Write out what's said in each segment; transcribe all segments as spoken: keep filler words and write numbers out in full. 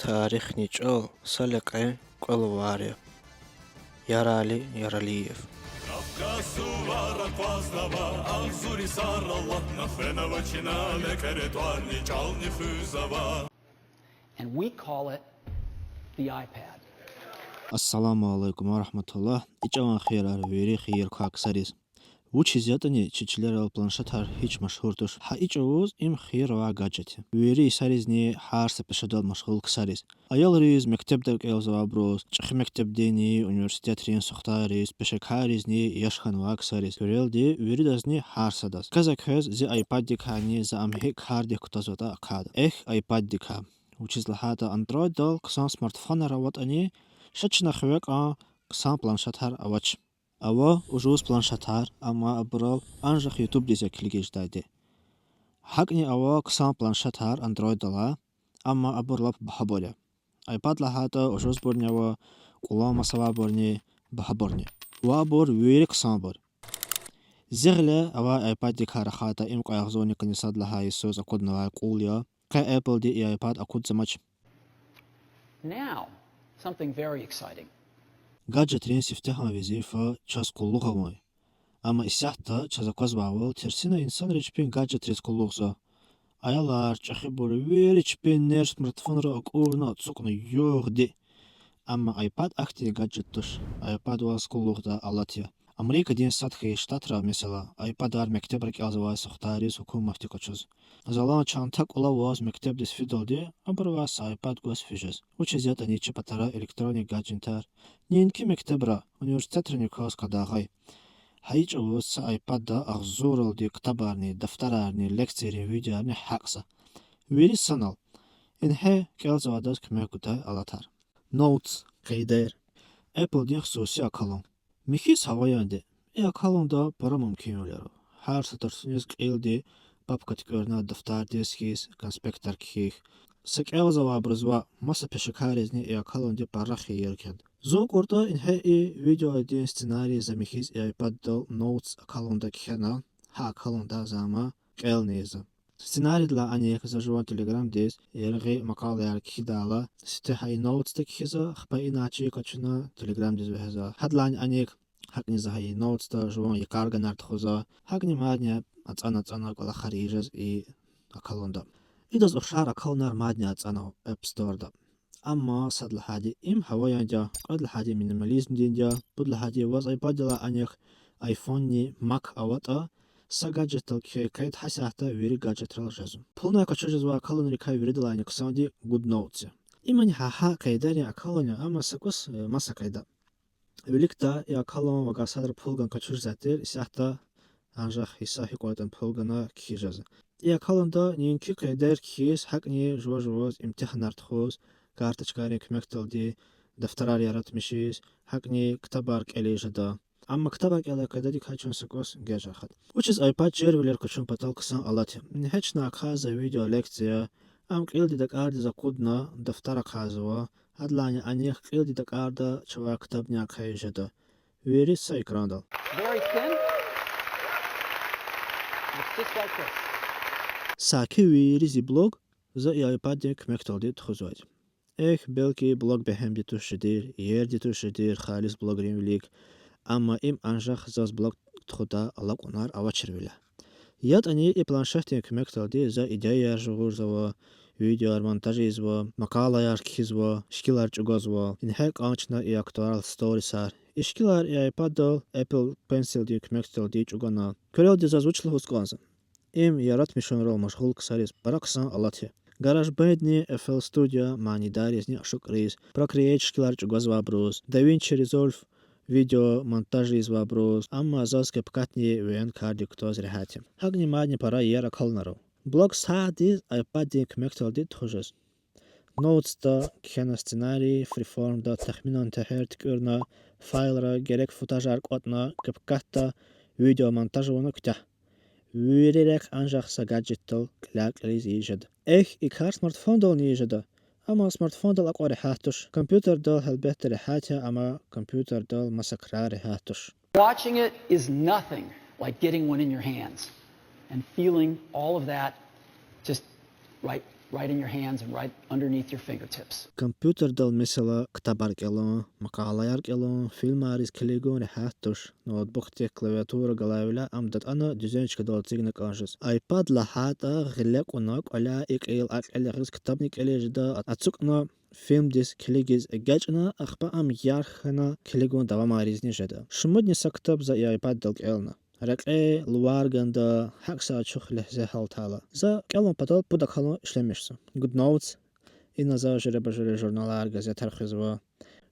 Тарихни чӀал са лекье кӀвал авайди я. Ярали Яралиев. Кавказ сувар акъвазнава, агъзур йисар алатна хвенва чна, лекьера тӀварни чӀални хуьзава. And we call it the iPad. Ассаламу алейкум ва рахматуллах. И чӀаван хийирар вири хийир квай ксариз. Вучиз ятӀани чи чилерал планшетар гьич машгьур туш. Гьа и чӀавуз им хийир авай гаджет я вири йисаризни, гьар са пешедал машгъул ксариз. Аялриз, мектебда кӀелзавайбуруз, чӀехи мектебдинни университетрин сухтайриз, пешекарризни, яш хьанвай ксариз, куьрелди виридазни гьар садаз. Квез-квез зи iPad-дикайни за ам гьикӀ кардик кутазватӀа ахъайда. Эхь, iPad-дикай. Вучиз лагьайтӀа Android-дал хъсан смартфонар аватӀани, ша чна хиве кьван хъсан планшетар авач. Ава ужуз планшетар, амма абурал анжах YouTube-диз я килигиз жедайди. ГьакӀни ава хъсан планшетар Android-дал, амма абур лап багьабур я. iPad лагьайтӀа ужузбурни ава, кьулан маса авайбурни, багьабурни. Ва абур вири хъсанбур. Зи гъиле авай iPad-дикай рахайтӀа, им кьве агъзурни къанни сад лагьай йисуз акъуднавай кьул я. Къе Apple-ди и iPad акъудзамач. Now, something very exciting. Гаджетрин сифтегьан везифа чаз къуллугъ авун я. Амма исятда чаз аквазвайвал, терсина инсанри чпин гаджетриз къуллугъзава. Аялар, чӀехибур, вири чпин нер смартфонра акӀурна, ацукьна, югъди. Амма iPad ахьтин гаджет туш. iPad ваз къуллугъдай алат я. Америкадин сад хьайи штатра, месела, iPad-ар мектебра кӀелзавай сухтайриз гьукуматди къачуз. Залан чанта кӀула ваз мектебдиз фидалди, абурувай са iPad гваз физ жез. Вучиз ятӀани чи патара электронный гаджетар неинки мектебра, университетрани кваз къадагъа я. Гьа и чӀавуз са iPad-да агъзуралди ктабарни, дафтарарни, лекцийрин видеоярни гьакӀ са. Вири санал. Ингье кӀелзавайдаз куьмек гудай алатар. Notes, къейдер. Apple-дин хсуси акалун. Михьиз гьаваянди. И акалунда пара мумкинвилер ава. Гьар са тарсуниз кьилди папка туькӀуьрна, дафтардиз хьиз конспектар кхьихь. Са кӀелзавайбуруз ва маса пешекарризни и акалунди пара хийир кӀанда. Зун кӀуртӀа ингье и видеодин сценарий за михьиз и iPad-дал Notes акалунда кхьена, гьа акалунда за ам кӀелна ийизва. Сценарийдилай анихъ за жуван Telegram-диз яргъи макъалаяр кхьидайла, сифте гьа и Notes-да кхьизва, ахпа иначи къачуна Telegram-диз вегьезва. Гьадалайни анихъ гьакӀни за гьа и Notes-да жуван йикъарганар тухузва, гьакӀни мадни ацӀана-ацӀана кӀвалахар ийиз жез и акалунда. Идаз ухшар акалунар мадни ацӀанва App Store-да. Амма сад лагьайди им гьаваянди я, кьвед лагьайди минимализмдинди я, пуд лагьайди ваз iPad-дилай анихъ iPhone-ни Mac аватӀа, са гаджетдал кхьей къейд гьасятда вири гаджетрал жезва. Пулунай къачуз жезвай акалунрикай виридалайни хъсанди GoodNotes я. Имни гьа-гьа къейдерин акалун я, амма са кӀус, э, маса къайда. Виликдай и акалун вакай садра пул гана къачуз жезвай тир, исятда анжах гьисса гьикьван ятӀани пул гана кхьиз жезва. И акалунда неинки къейдер кхьиз, гьакӀни жува-жуваз имтигьанар тухуз, карточкайрин куьмекдалди дафтарар яратмишиз, гьакӀни ктабар кӀелиз жеда. Амма ктабар кӀелай къайдадикай чун са кӀус геж рахада. Вучиз iPad чирвилер къачун патал хъсан алат я? Ингье чна ахъайзавай видеолекция, ам кьилди дакӀардиз акъудна, дафтар ахъайзава, гьадалайни анихъ кьилди дакӀарда чавай ктабни ахъайиз жеда. Вири са экрандал. Very thin. It's just like this. Саки вири зи блог за и iPad-дин куьмекдалди тухузвайди. Эхь, белки блог бегьемди туш жедир, иерди туш жедир халис блогрин вилик, амма им анжах заз блог тухудай алакьунар авачирвиляй. ЯтӀани и планшетдин куьмекдалди за идеяяр жугъурзава, видеояр монтаж ийизва, макъалаяр кхьизва, шикилар чӀугвазва. Ингье кьван чна и актуал сторисар. И шикилар и iPad-дал Apple Pencil-дин куьмекдалди чӀугуна. Куьрелди заз вуч лугьуз кӀанзава? Им яратмишунрал машгъул ксариз пара хъсан алат я. GarageBand-ни, FL Studio манидарризни ашукьриз, Procreate шикилар чӀугвазвайбуруз, DaVinci Resolve видео монтаж ийизвайбуруз, амма заз CapCut-ни VN кардик кутаз регьят я. ГьакӀни мадни пара иер акалунар ава. Блог садиз iPad-дин куьмекдалди тухуз жез. Notes-да кхьена сценарий, Freeform-да тахминан тегьер туькӀуьрна, файлра герек футажар кӀватӀна, CapCut-да видео монтаж авуна куьтягь. Вири рехъ анжах са гаджетдал кьиляй-кьилиз ийиз жеда. Эхь, и кар смартфондални ийиз жеда. Амма смартфондал акьван регьят туш. Компьютердал гьелбетда регьят я, амма компьютердал маса крар регьят туш. Watching it is nothing like getting one in your hands and feeling all of that just right right in your hands and right underneath your fingertips. Компьютердал, месела, ктабар кӀелун, макъалаяр кӀелун, фильмариз килигун регьят туш. Ноутбукдик клавиатура галайвиляй ам датӀана дуьзен чкадал эцигна кӀан жез. iPad лагьайтӀа, гъиле кьуна, кӀваляй и кьил, а кьил ягъиз ктабни кӀелиз жеда, ацукьна фильмдиз килигиз эгечӀна, ахпа ам ярх хьана килигун давамаризни жеда. Шумудни са ктаб за и iPad-дал кӀелна. Рекье лувар ганда, гьакӀ са ачух легьзе гьалтайла. За кӀелун патал пуд акалун ишлемишзава. GoodNotes, ина за жуьреба-жуьре журналар, газетар хуьзва.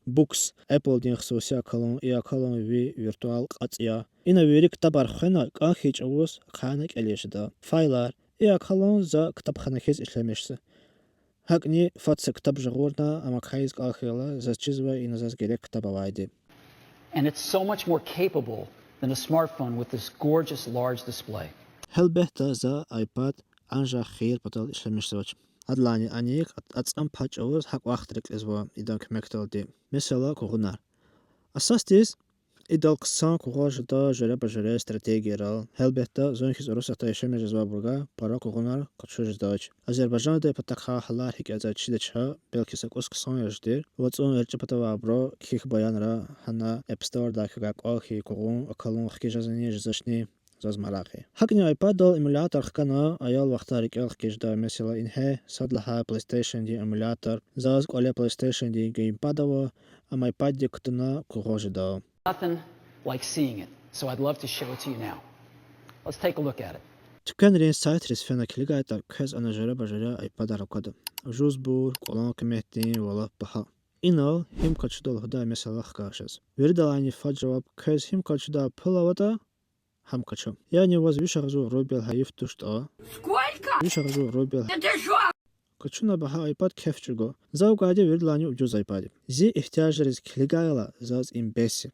Books, Apple-дин хсуси акалун, и акалун ви виртуал кьацӀ я. Ина вири ктабар хвена, кӀан хьайи чӀавуз ахъайна кӀелиз жеда. Файлар, и акалун за ктабхана хьиз ишлемишзава. ГьакӀни фад са ктаб жагъурна, ам ахъайиз кӀан хьайила, заз чизва ина заз герек ктаб авайди. And it's so much more capable than a smartphone with this gorgeous large display. Гьелбетда, за iPad анжах хийир патал ишлемишзавач. Адалайни анихъ ацӀан пад чӀавуз гьакӀ вахт рекьизва идан куьмекдалди. Месела, кугъунар. Асасдиз, идал хъсан кугъваз жеда жуьреба-жуьре стратегиярал. Гьелбетда, зун хьиз Урусатда яшамиш жезвайбурувай пара кугъунар къачуз жедач. Азербайжанда и патахъай гьалар гьикӀ ятӀа чидач, белки са кӀус хъсан яз жедир. ВацӀун эрчӀи патавай абуру кхьихь баянра, гьана App Store-дай хьайи кӀвал хьайи кугъун акалун хкиз жезвани, жезвачни, заз марагъ я. ГьакӀни iPad-дал эмулятор хкана, аял вахтар рикӀел хкиз жеда, месела, ингье сад лагьай PlayStation-дин эмулятор. Заз кӀвале PlayStation-дин геймпад ава, ам iPad-дик кутуна кугъваз жеда. Nothing like seeing it, so I'd love to show it to you now. Let's take a look at it. Туьквенрин сайтриз фена килигайтӀа, квез ана жуьреба-жуьре iPad-ар аквада. Ужузбур, кӀвалан къиметдин ва лап багьа. Инал гьим къачуда лугьудай месэла хкаж жез. Виридалайни фад жаваб: квез гьим къачудай пул аватӀа, гьам къачу. Яни ваз виш агъзур рубл гьайиф туштӀа, виш агъзур рубл къачуна багьа iPad кеф чӀугу. За вугайди виридалайни ужуз iPad я. Зи игьтияжриз килигайла, заз им бес я.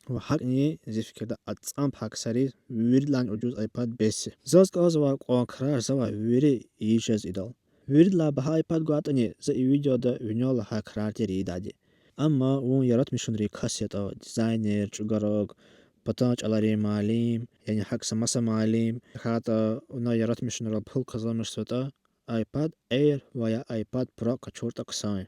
Ва гьакӀни, зи фикирда, ацӀан пай ксариз, виридалайни ужуз iPad бес я. Заз кӀанзавай кьван крар завай вири ийиз жез идал. Виридалай багьа iPad гвайтӀани, за и видеода вине лагьай крар тир ийидайди. Амма вун яратмишунрин кас ятӀа, дизайнер, чӀугараг, патан чӀаларин муаллим, яни гьакӀ са маса муаллим хьайитӀа, вуна яратмишунрал пул къазанмишзаватӀа, iPad Air ва я iPad Pro къачуртӀа хъсан я.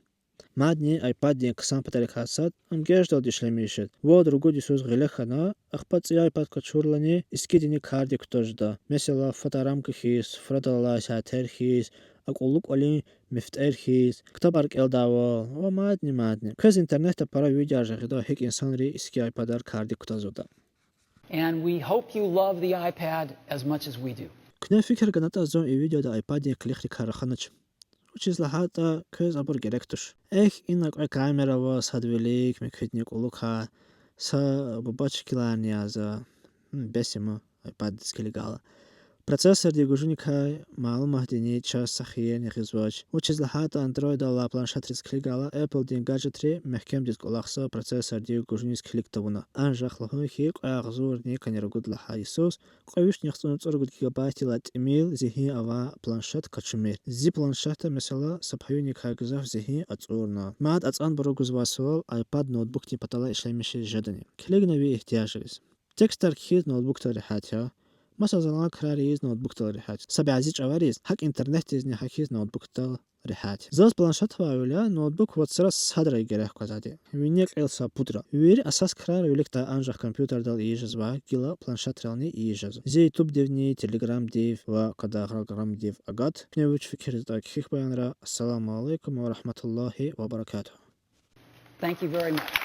Мадни iPad-дин хъсан патарикай сад, ам геждалди ишлемишзава. Вад-ругуд йисуз гъиле хьана, ахпа цӀийи iPad къачурлани, искидини кардик кутаз жеда. Месела, фоторамка хьиз, суфрадал алай сятер хьиз, акьуллу кӀвалин мефтӀер хьиз, ктабар кӀелдайвал ва мадни, мадни. Квез интернетда пара видеояр жагъида, гьикӀ инсанри иски iPad-ар кардик кутазватӀа. And we hope you love the iPad as much as we do. Куьне фикир ганатӀа, зун и видеода iPad-дин къилихрикай раханач. Вучиз лагьайтӀа квез абур герек туш. Эхь, ина кьве камера ава, сад вилик, муькуьдни кьулухъай, са бубач киларни я за. Бес я ман, iPad-диз килигайла. Процессордин гужуникай малуматдини чаз са хийирни гъизвач. Вучиз лагьайтӀа Android-дал алай планшетриз килигайла, Apple-дин гаджетри мягькемдиз кӀвалахзава процессордин гужуниз килиг тавуна. Анжах лугьун хьи, кьве агъзурни къанни ругуд лагьай йисуз кьве вишни яхцӀурни цӀуругуд гигабайтдилай тӀимил зигьин авай планшет къачумир. Зи планшетда, месела, са паюникай гзаф зигьин ацӀурна. Мад ацӀанбурук гузвай суал: iPad ноутбукдин паталай ишлемишиз жедани? Килигна ви игьтияжриз. Текстар кхьиз ноутбукдал регьят я. Маса залан крар ийиз ноутбукдал регьят я. Са бязи чӀавариз, гьакӀ интернетдизни гьахьиз ноутбукдал регьят я. Заз планшет авайвиляй ноутбук вацра садра герек къвезвайди. Вине кьил са пудра. Вири асас крар виликдай анжах компьютердал ийиз жезвай, гила планшетрални ийиз жезва. Зи ютубдивни, телеграмдив ва Къадагъаграмдив агат. Куьне вуч фикирзаватӀа, кхьихь баянра. Ассаламу алейкум ва рагьматуллагьи ва баракатугь. Thank you very much.